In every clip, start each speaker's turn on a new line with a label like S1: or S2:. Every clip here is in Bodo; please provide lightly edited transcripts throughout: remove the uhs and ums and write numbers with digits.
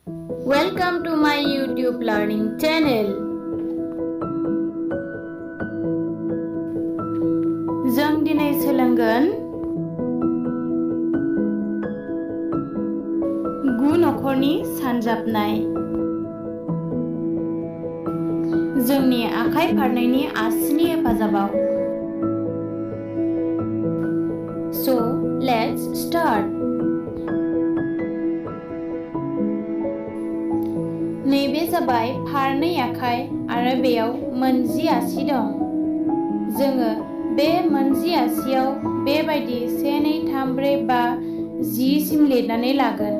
S1: Welcome to my YouTube learning channel. जों दिनै सोलोंगोन गु नखरनि सानजाबनाय। जोंनि आखाइ फारनैनि आसिनि हेफाजाबाव। So let's start. नैबे जाबाय फारनै आखाइ आरो बेयाव मोनजि आसि दं। जोङो बे मोनजि आसियाव बेबायदि 1 2 3 4 5 10 सिम लिरनानै लागोन।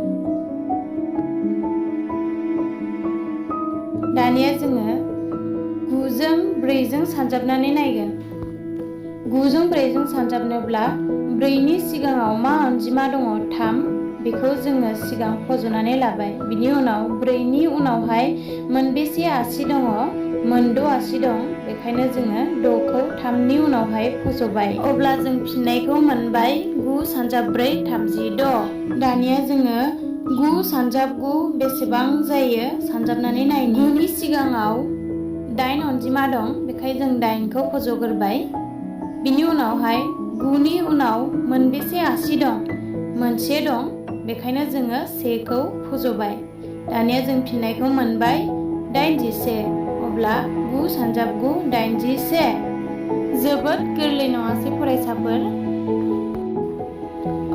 S1: दानिया जोङो 9 जों 4 जों सानजाबनानै नायगोन। 9 जों 4 जों सानजाबनोब्ला 4 नि सिगाङाव मा अनजिमा दङ 3 बेखौ जोङो सिगां फज'नानै लाबाय। बिनि उनाव 4 नि उनावहाय मोनबेसे आसि दङ? मोनद' आसि दं। बेखायनो जोङो 6 खौ 3 नि उनावहाय फज'बाय। अब्ला जों फिननायखौ मोनबाय 9 सानजाब 4 36। दानिया जोङो 9 सानजाब 9 बेसेबां जायो सानजाबनानै नायनि। 9 नि सिगाङाव 8 अनजिमा दं। बेखायनो जों 8 खौ फज'ग्रोबाय। बिनि उनावहाय 9 नि उनाव मोनबेसे आसि दं? मोनसे दं। बेखायनो जोङो 1 खौ फज'बाय। दानिया जों फिननायखौ मोनबाय 81। अब्ला 9 सानजाब 9 81। जोबोद गोरलै नङासै फरायसाफोर?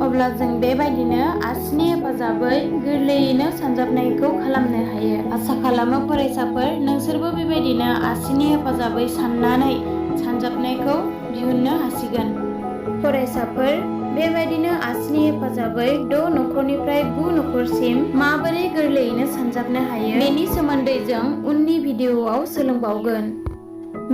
S1: अब्ला जों बेबायदिनो आसिनि हेफाजाबै गोरलैयैनो सानजाबनायखौ खालामनो हायो। आसा खालामो फरायसाफोर नोंसोरबो बेबायदिनो आसिनि हेफाजाबै साननानै सानजाबनायखौ दिहुननो हासिगोन। फरायसाफोर बेबायदिनो आसिनि हेफाजाबै 6 नखरनिफ्राय 9 नखरसिम माबोरै गोरलैयैनो सानजाबनो हायो बेनि सोमोन्दै जों उननि भिडिअआव सोलोंबावगोन।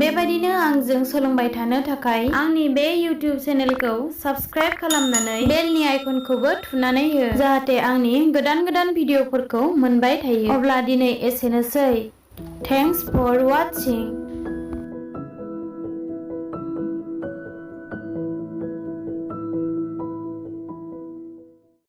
S1: बेबायदिनो आंजों सोलोंबाय थानो थाखाय आंनि बे YouTube चेनेलखौ साबस्क्राइब खालामनानै बेलनि आइकनखौबो थुनानै हो, जाहाथे आंनि गोदान भिडिअफोरखौ मोनबाय थायो। अब्ला दिनै एसेनोसै। Thanks for वाचिं।